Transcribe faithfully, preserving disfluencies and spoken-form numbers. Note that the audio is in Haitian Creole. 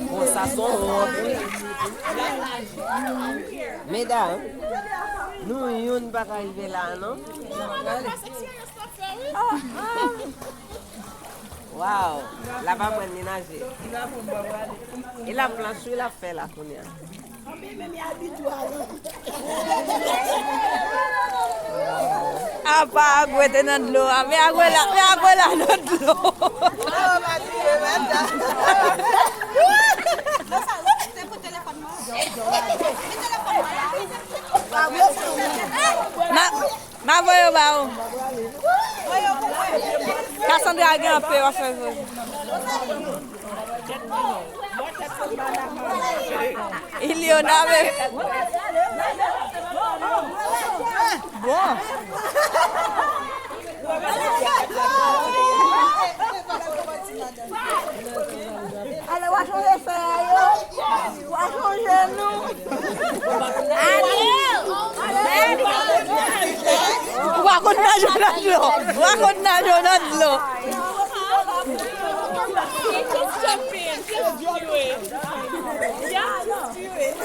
Bon, sa se yon wont, wi. Medam, nou youn pa ka rive la, non? Waw, l ap aprann li naje. E l ap planch, wi, l ap fè la kounye a. Apa Agwe te nan dlo a, men Agwe la, men Agwe la nan dlo. Ma, ma voye yo ba ou. Cassandra gen anpe w ap fè voye. Iliona, men. Bon. Ale, w a chonje fè a yo. W a chonje nou. Ale. W a konn naje nan dlo. W a konn naje nan dlo. Just jump in. Just do it. Yeah, just do it.